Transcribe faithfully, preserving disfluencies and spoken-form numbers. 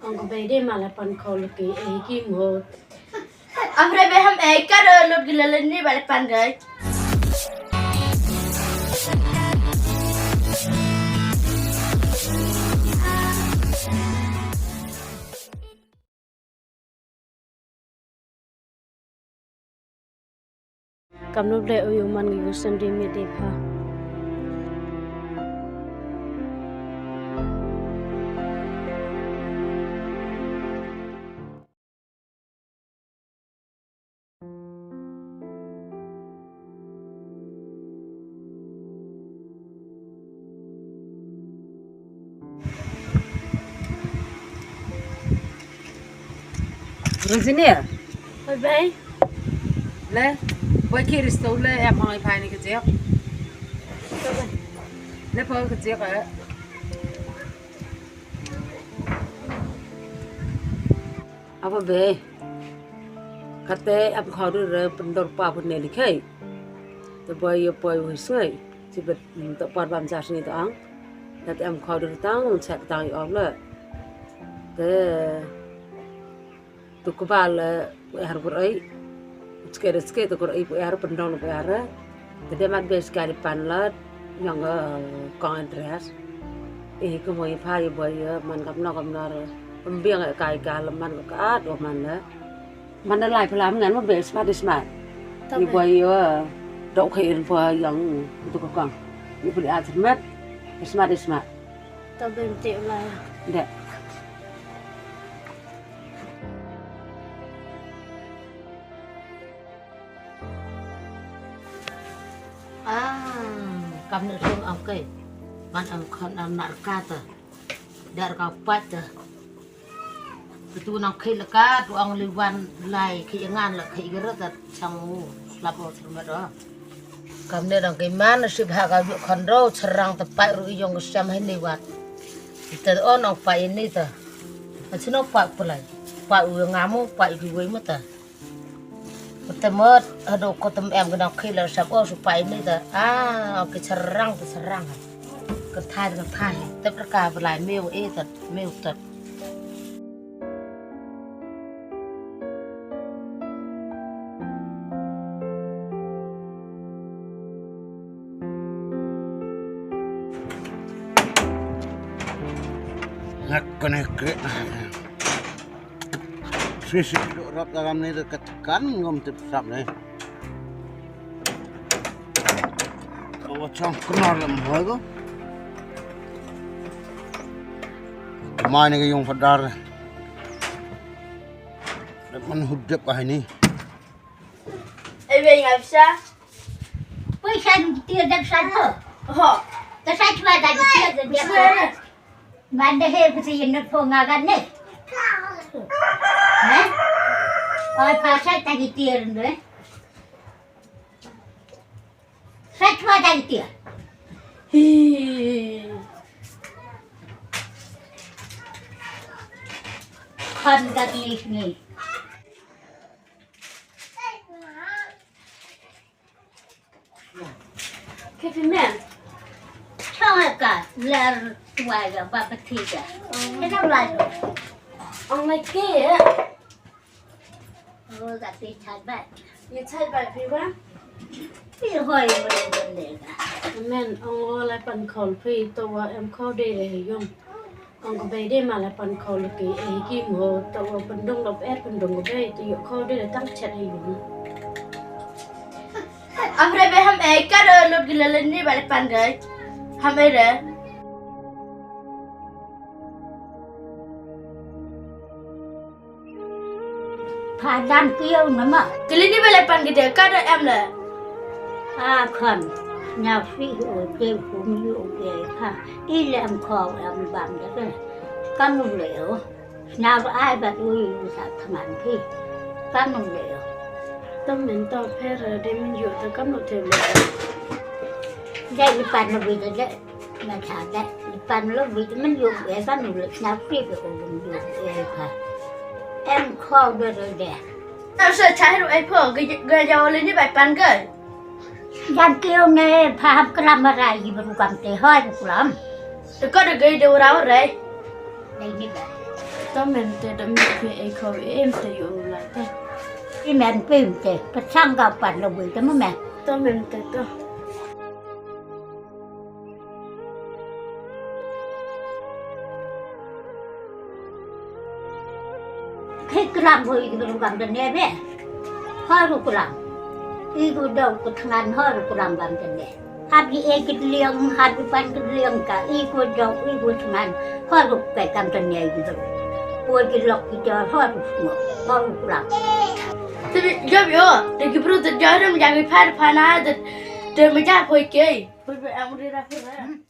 Ong ko bei de ma la pan khol ki e ki mo. Amre be ham e ka ro lut gi la len ni ba la pan gai. Kam no ble u yu man ngi gu sending mi dei pha. Rosenia. Bye bye. Le, boi ki risto le, em hoi phai ni kejek. Le, poi kejek, eh. Apa be? Kate em khau du re pendor pa pun ne likhai. Te boi yo boi wi sngai. Sibet to par bam jar sini to ang. Kate em khau du tang chat tang yo le. Te tu kubal le pu er bur ai. Ske de ske tu kur ai pu er pendong pu er. Te de mat be ske di pan la yang kong address. Eh, ko mo i pha i boi yo man kap no kap no. Pembiang kai ka leman ka at o man le. Mana lai pala ngan ma be smat smat. Ni boi yo dok khe in pa yang tu ka kang. Ni puli a smat. Smat smat. Ta be mte lai. De. Ah, kam ne sung am kai. Man am khon am nar ka ta. Dar ka pat ta. Tu nang khei la ka tu ang li wan lai khei ngan la khei gere ta chang u slap o srmat o. Kam ne dang khei man sip ha ka ju khon ro cherang ta pai ru yong ka siam hai ni wat. Ta o nang pai ni ta. A chino pai pulai. Pai u ngam u pai ju wei ma ta. Te mot, ado ko tem em gna khila sap o su pai ni ta. Ah, ke cherang, ke cherang. Ke thai, ke thai. Te perka belai meu e ta, meu ta. Ngak kone ke. Sisi duk rap dalam ni dekat kan ngom tip sap ni. Kawa chang kenar lam hoi ko. Mai ni ke yung fadar. Dep man hudep kah ini. Ai be ngap sa. Poi sa ni tir dep sa to. Ho. Ta sa chwa da tir dep sa. Ban de he pasi yin not pho nga gan ne. He? Oi pa sa ta ki tir nde. Sa chwa ta ki tir. Hi. Khon ka ki ni. Kiti men. Chong ka ler tuai ga ba pati ga. Kena lai. Ong lai ke. Oh, ka ti chai ba. Ye chai ba pi ba. Pi hoi mo le ga. Men ong o lai pan khol pi to wa em khol de e yong. Ong ko bei de ma la pan khol ki e ki mo to wa pan dong lo er pan dong ko bei to yo khol de tang chet e yong. Amre be ham e ka ro lut gi la len ni ba le pan gai. Ham e re. Pha dan kiew na ma. Kili ni ba le pan gi de ka da em le. A khan. Nya fi o te fu mi o te pha. I le am kho am bam de ke. Kan u le o. Sna ba ai ba tu yu sa thaman phi. Kam nong de yo. Tam men to pher de men yu ta kam no te le. Dai li pan no bi de de. Na cha de. Li pan lo bi de men yu e kam no le sna phi be ko yu e pha. Em kho de de de. Tam sa cha ru ai pho ga ga ya le ni bai pan ga. Jan kiew ne pha hap klam ma rai hi bru kam te hoi bu klam. Te ko de gai de ura rai. Dai ni ba. To men te dam phi e kho em te yu lai te. I men pim te, pachang ka pan lo bui te mo men. To men te to. Khi klam hoi ki bru kam te ne be. Hor klam. I ku dau ku thngan hor klam kam te ne. Hap i e kit liang, hap i pan kit liang ka, i ku dau, i ku thngan. Hor ku kai kam te ne i ku dau. Ku ki lok ki dau hor ku ngo, hor klam. Te bi jab yo, te ki bru te jab ram jab i phar phana te, te me jab hoi ke. Hoi be amri ra phar.